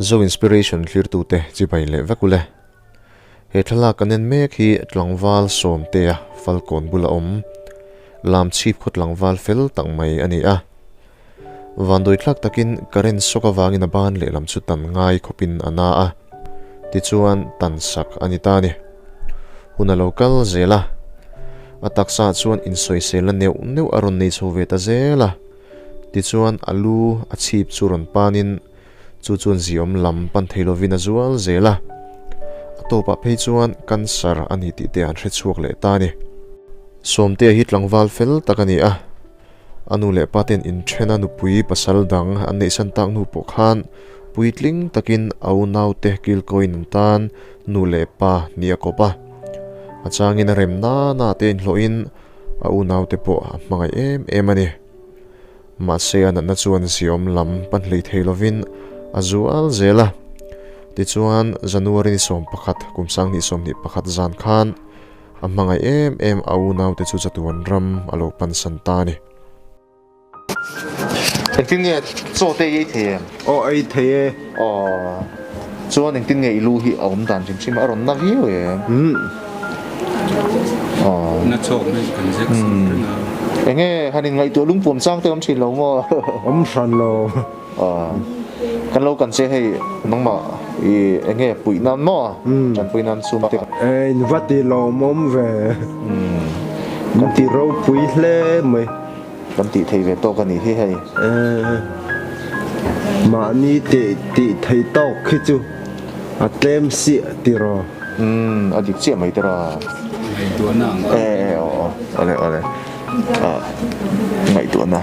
Zo Inspiration thlirtute chibai leh vek ule. He thlalak kan en mek hi tlangval Sawmtea Falkawn bula awm Lamchhip khaw tlangval fel tak mai a ni a. Vanduai thlak takin current shock avangin a ban lehlam chu tan ngai khawpin a na a, tichuan tan sak a ni ta a ni. Hun a lo kal zel a, a taksa ah chuan insawiselna neuh neuh a rawn nei chho ve ta zel a, tichuan a lu a chhip chu rawn panin chu chuan ziawm lam pan thei lovin a zual zel a, a tawpah phei chuan cancer a ni tih te an hre chhuak leh ta a ni. Sawmtea hi tlangval fel tak a ni a. A nu leh pa ten inthena nupui pasal dang an neihsan tak hnu pawh khan puitling takin a unaute kilkawiin an tan nu leh pa nih a kawp a. A changin a rem nana te inhlawhin a unaute pawh a hmangaih em em a ni. Mahse a natna chuan ziawm lam pan hlei thei lovin a zual zel a. Tichuan January ni 11 kum 2021 zan khan A hmangaih em em a unaute chu chatuan ram a lo pansan ta a ni. Engtin nge chaw te i ei thei em? Aw ei thei e. Aw chuan engtin nge i lu hi a awm dan hrim hrim a rawn na viau em? Umm. Aw. Na chawk mai kan zek sak reng a. Enge han in ngaihtuah lungpuam chang te awm thin lo maw? Awm hran lo. Kan lo kan che hei nangmah i enge puih nan maw tanpui nan sum te. In va ti lawmawm ve. Kan ti ropui hle mai. Kan tih thei ve tawk a nih hi hei. Mahni tih tih thei tawk khi chu a tlem siah tiraw. A dik chiah mai tiraw. Ngaihtuahna ang kha. E aw awle awle. Ngaihtuahna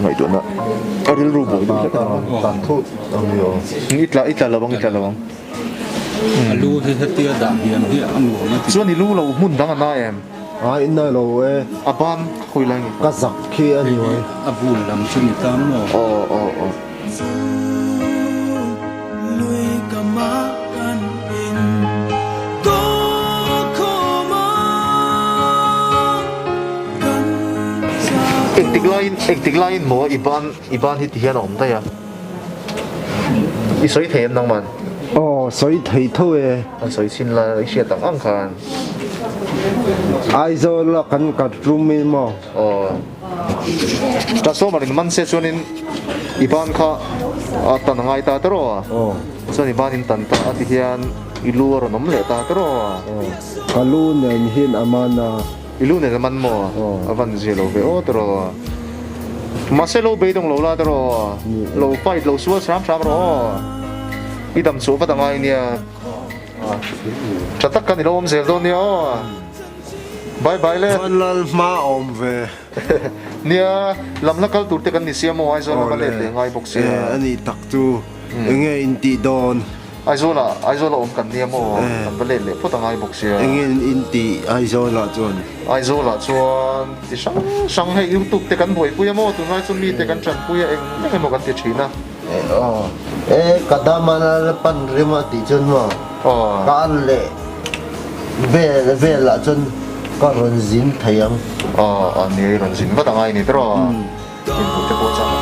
ngaihtuahna a rilru buai deuh hlek a ni maw? I tla i tla lo ang i tla lo ang. A lu hi hetia dah hiam hi a nuam a ti. Chuan i lu lo hmun dang a na em? A i na lo e. A ban khawi lai nge? Ka zak khi a ni mai. A bul lam chu ni ta maw? Aw aw aw. Engtik laiin engtik laiin maw i ban i ban hi ti hian a awm daih a i sawi thei em nangman? Aw sawi thei tho e. An sawi chhin la i hriat ang ang khan. Aizawl a kan kat rum i maw? Aw. Transformer in man se chuanin i ban kha a tan a ngai ta tawrh aw. Aw. Chuan i ban in tan ta a ti hian i lu a rawn awm leh ta tawrh aw. Aw. Ka lu nen hian a man a. I lu nen a man maw? Aw. A van zia lo ve aw tawrh aw. Mahse lo beidawng lo la tawrh aw. Lo fight lo sual hram hram rawh aw. I dam chhuah vat a ngai nia. Tha tak kan i lo awm zel dawn nia aw. Bye bye le. Chuan lal hma awm ve. Nia, lam hla kal tur te kan ni sia maw Aizawl lama let leh ngai bawk sia. Awle, a nih tak chu. Enge in tih dawn? Aizawl ah, Aizawl a awm kan nia maw, kan va let leh phawt a ngai bawk sia. Enge in tih Aizawl ah chuan? Aizawl ah chuan ti hrang hrang hei YouTube te kan buaipui a maw, tunlai chu mi te kan tanpui a eng eng emaw kan ti thin a. Aw, e ka dam a la pan rem a tih chuan maw ka an leh vel vel ah chuan ka rawn zin thei ang. Aw, a ni rawn zin vat angai ni tawh a, inhmuh te pawh chang.